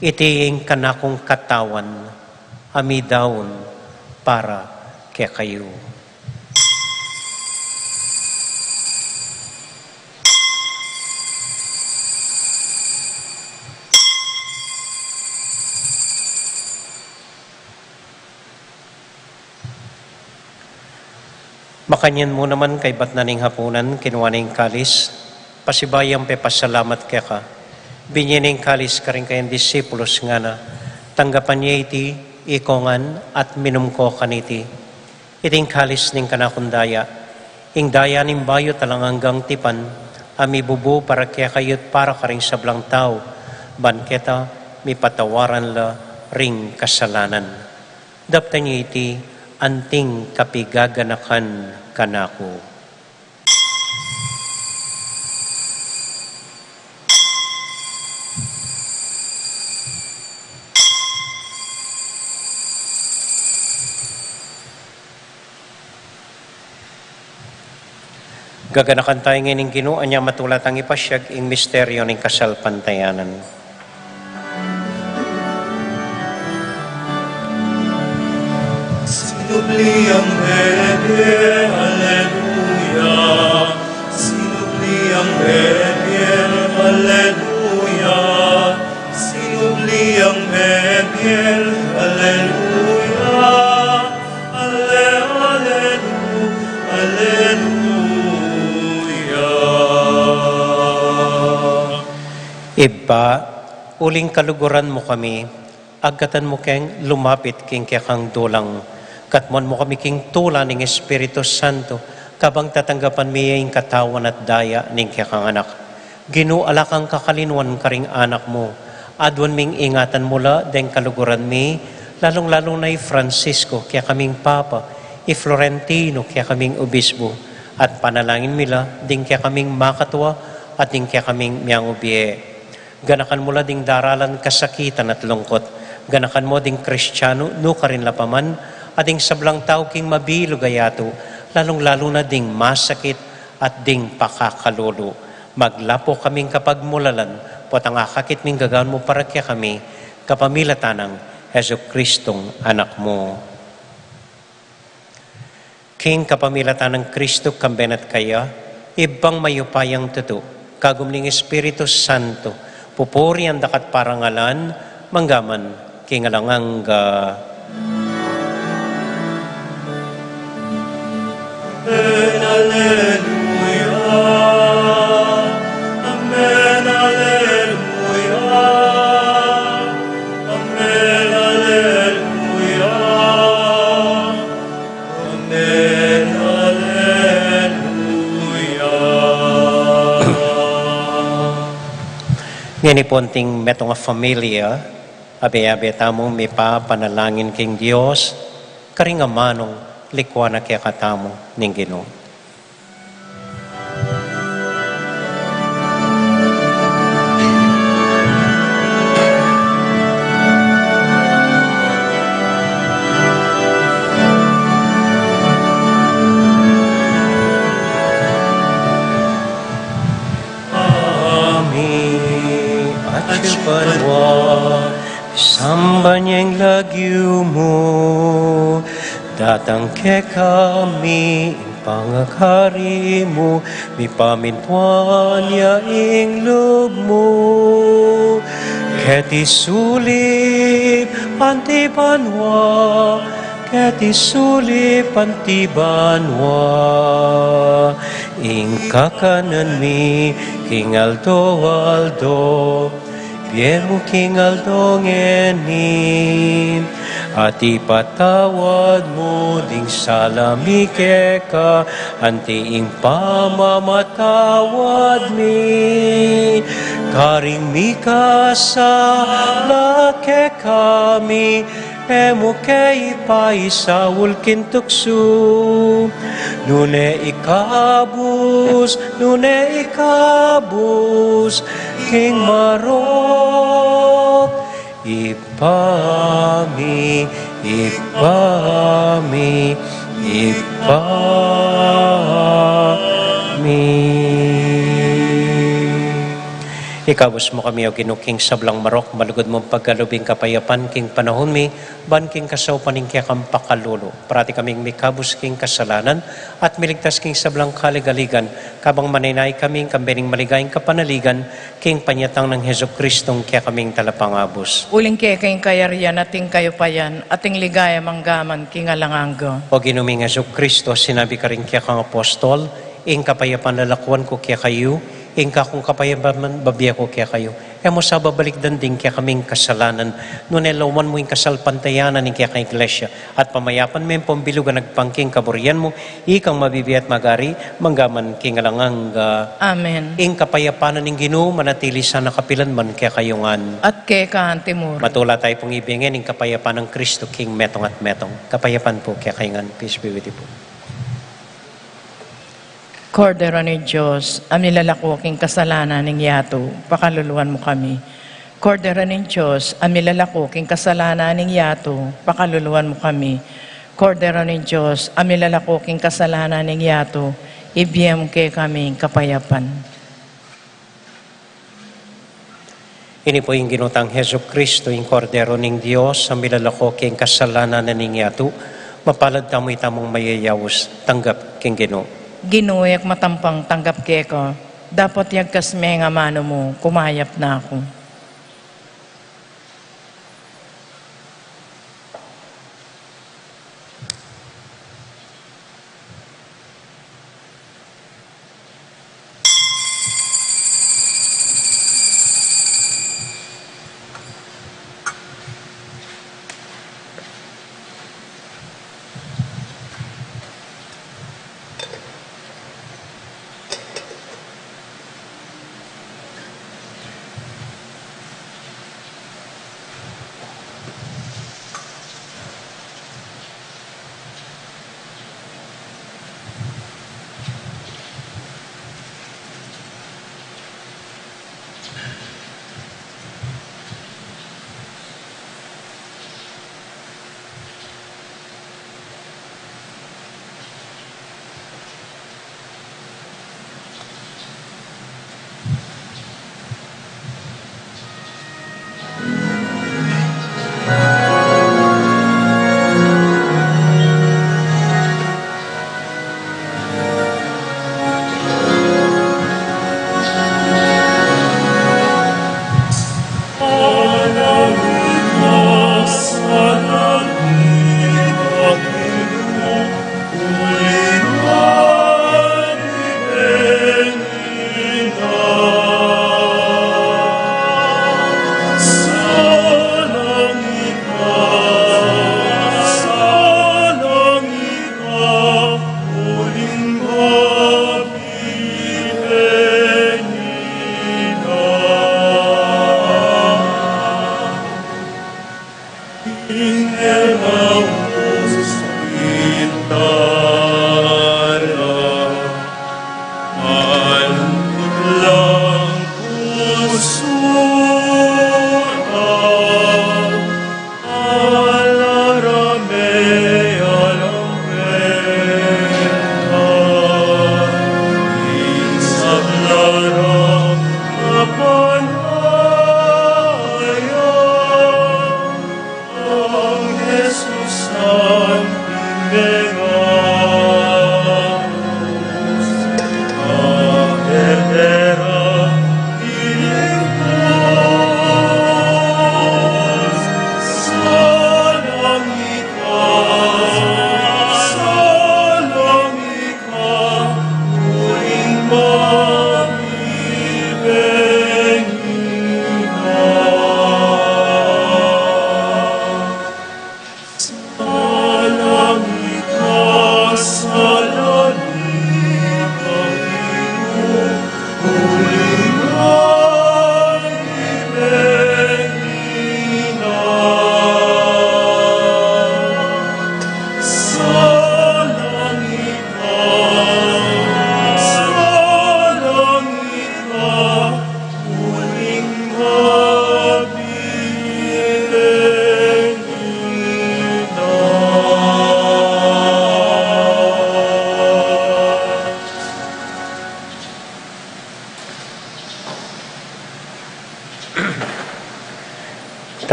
Iti ing kanakung katawan a midaun para kekayu. Makanyan mu naman kaybat na ning hapunan, kinua ne ing kalis, pasibayu yang pepasalamat keka, binie ne ing kalis karing kayang disipulus, ngana: Tanggapan ye iti, ikong ngan at minum ko kaniti. Iti ing kalis ning kanakung daya, ing daya ning bayu at alang anggang tipan, a mibubu para kekayu at para karing sablang tau, ban keta mipatawaran la ring kasalanan. Daptan ye iti anting kapigaganakan kanaku. Gaganakan tayu ngeni ning Ginu, anya matula tang ipasiag ing misteryo ning kasalpantayanan. Sinubli yang mebie, aleluya. Sinubli yang mebie, aleluya. Sinubli yang mebie, aleluya. Ale, alelu, alelu. Ibpa, uling kaluguran mu kami, agkatan mu keng lumapit king kekang dulang. Katmuan mu kami king tula ning Espiritu Santo, kabang tatanggapan mi ing katawan at daya ning kekang Anak. Ginu, ala kang kakalinuan karing anak mu. Aduan ming ingatan mu la deng kaluguran mi, lalung-lalu na i Francisco, kekaming Papa, i Florentino, kekaming Obispo, at panalangin mi la ding kekaming makatua at ding kekaming miangubie. Ganakan mu la ding daralan kasakitan at lungkut. Ganakan mu ding Kristiano nukarin la pa man, at ding sablang tau king mabilug a yatu, lalung-lalu na ding masakit at ding pakakalulu. Maglapu kaming kapagmulalan, potang akakit ming gagawan mu para kekami, kapamilatan nang Jesucristong Anak mu. King kapamilatan nang Kristo, kambe na at kaya, Ibpang mayupayang tutu, kagum ning Espiritu Santo, pupurian da ka at parangalan, mangga man king alang angga. Amen, alleluia. Amen, alleluia. Amen, alleluia. Amen, alleluia. Ngeni pu, anting metung a familia, abe-abe tamung mipapanalangin king Dios, karing amanung likuan na kekatamu ning Ginu. Ami atyu banua, misamban ya ing lagyu mu, datang kekami ing pangakari mu, mipamintuan ya ing lub mu. Keti sulip anti banua, keti sulip anti banua, ing kakanan mi king aldo-aldo, ibie mu king aldo ngeni, at ipatawad mu ding sala mi keka, anti ing pamamatawad mi karing mikasala kekami, e mu ke ipaisaul king tuksu, nune ikabus, nune ikabus king marok. Ibpa mi, Ibpa mi, Ibpa mi. Ikabus mu kami, O Ginu, king sablang marok, malugud mung pagkalub ing kapayapan king panahun mi, ban king kasaupan ning kekang pakalulu. Parati kaming mikabus king kasalanan, at miligtas king sablang kaligaligan, kabang manenaya kaming kambe ning maligayang kapanaligan, king panyatang nang Jesucristong kekaming Talapangabus. Uling keka ing kayarian, at ing kayupayan, at ing ligaya manggaman king alang angga. O Ginu ming Jesucristo, sinabi karing kekang apostol, ing kapayapan lalakuan ku kekayu, ing kakung kapayapan bibie ku kekayu. E mu sa babalikdan ding kekaming kasalanan, nune lawan mu ing kasalpantayanan ning kekang Iglesia, at pamayapan me ing pambilug a agpang king kaburian mu, ikang mabibie at magari, manggaman king alang angga. Amen. Ing kapayapan ning Ginu manatili sana kapilan man kekayu ngan. At keka anti mu rin. Matula tayu pung ibie ngan ing kapayapan nang Kristo king metung at metung. Kapayapan pu kekayu ngan. Peace be with you pu. Kordero ning Dios, a milalako king kasalanan ning yatu, pakaluluan mu kami. Kordero ning Dios, a milalako king kasalanan ning yatu, pakaluluan mu kami. Kordero ning Dios, a milalako king kasalanan ning yatu, ibie mu kekami ing kapayapan. Ini pu ing Ginu tang Jesucristo, ing Kordero ning Dios, a milalako king kasalanan ning yatu. Mapalad tamu itamung mayayaus tanggap king Ginu. Ginu, e ku matampang tanggap keka, dapot yagkas me ing amanu mu, kumayap na ku.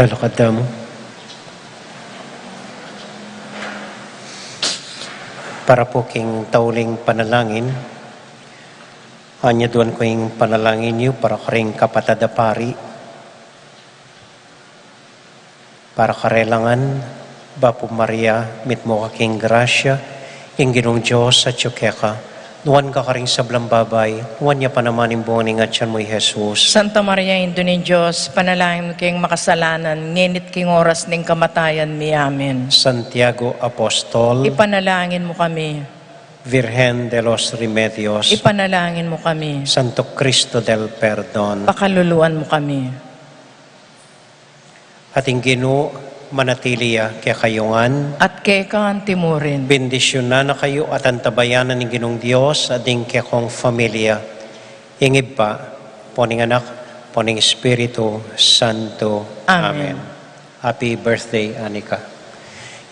Lalakad tamu. Para pu king tauling panalangin, anyaduan ku ing panalangin yu para karing kapatad a pari, para karelangan. Bapu Maria, mitmu ka king grasya, ing Ginung Dios atyu keka. Nuan ka karing sablang babai, nuan ya pa naman ing bunga ning atyan mu, i Jesus. Santa Maria, Indu ning Dios, ipanalangin mu keng makasalanan, ngeni at king oras ning kamatayan mi. Amen. Santiago Apostol, ipanalangin mu kami. Virgen de los Remedios, ipanalangin mu kami. Santo Cristo del Perdon, pakaluluan mu kami. At ing Ginu manatili ya kekayu ngan. At keka anti murin. Bendisyunan na kayu at antabayanan ning Ginung Dios, at ing kekong familia, ing Ibpa, ampo ning Anak, ampo ning Espiritu Santo. Amen. Amen. Happy birthday, Anika.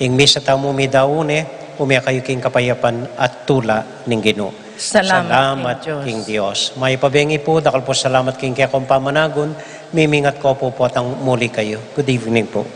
Ing misa tamu midaun ne, ume kayu king kapayapan at tula ning Ginu. Salamat king Dios. King Dios. Mayap a bengi pu, dakal pung salamat king kekong pamanagun, mimingat ku pu potang muli kayu. Good evening pu.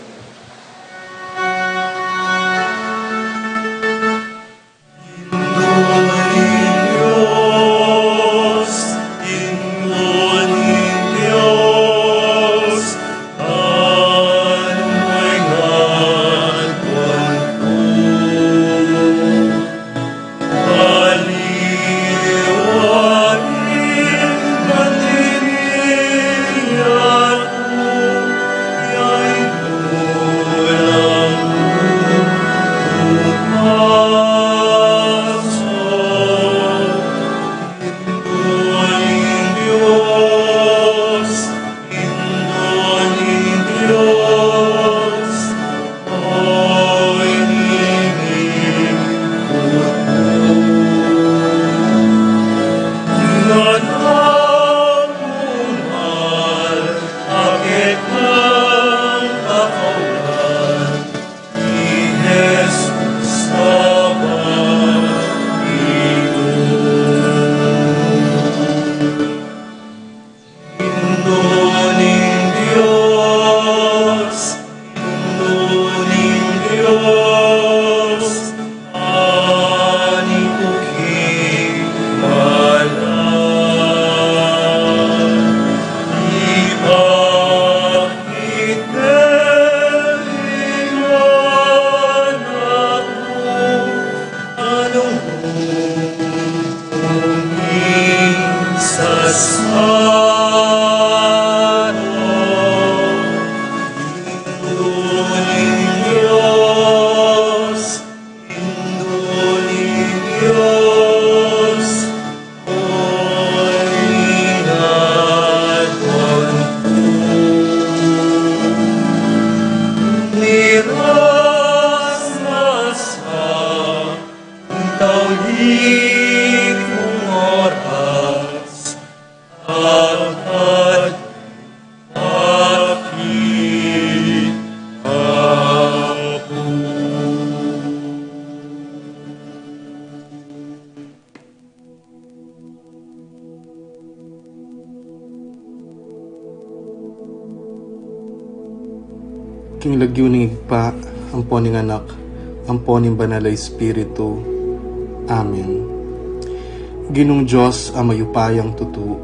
King lagyu ning Ibpa, ampo ning Anak, ampo ning Banal a Espiritu. Amen. Ginung Dios a mayupayang tutu,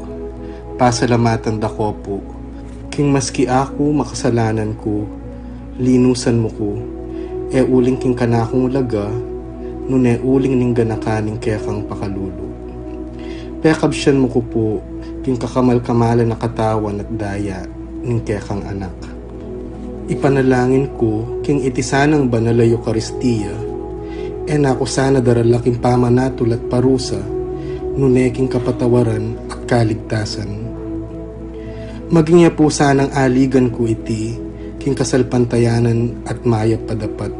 pasalamatan da ko pu, king maski aku makasalanan ku, linusan mu ku, e uling king kanakung laga, nune uling ning ganakan ning kekang pakalulu. Pekabsian mu ku pu, king kakamal-kamalan a katawan at daya ning kekang Anak. Ipanalangin ku, king iti sanang banal a Eukaristia, e na ku sana darala king pamanatul at parusa, nune king kapatawaran at kaligtasan. Maging ya pu sanang aligan ku iti, king kasalpantayanan at mayap a dapat.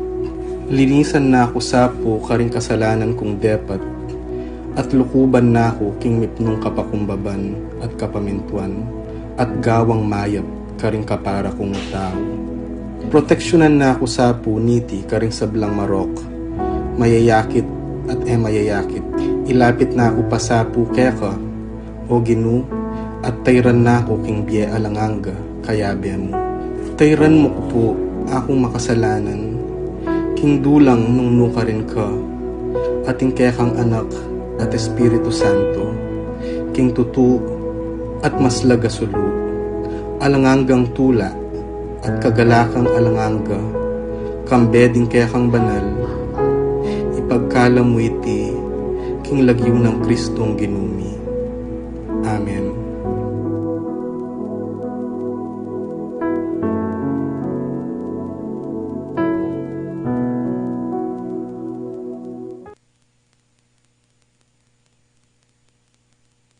Linisan na ku sa pu karing kasalanan kung depat, at lukuban na ku king mipnung kapakumbaban at kapamintuan, at gawang mayap karing kapara kung tau. Proteksyunan na ku sa pu niti karing sablang marok, mayayakit at e mayayakit. Ilapit na ku pa sa pu keka, O Ginu, at tairan na ku king bie alang angga, kayabe mu. Tairan mu ku pu akung makasalanan king dulang nung nukarin ka, at ing kekang Anak at Espiritu Santo, king tutu at maslag a sulu, alang anggang tula at kagalakang alang angga, kambe ding kekang banal, ipagkalub mu iti king lagyu nang Kristong Ginu mi. Amen.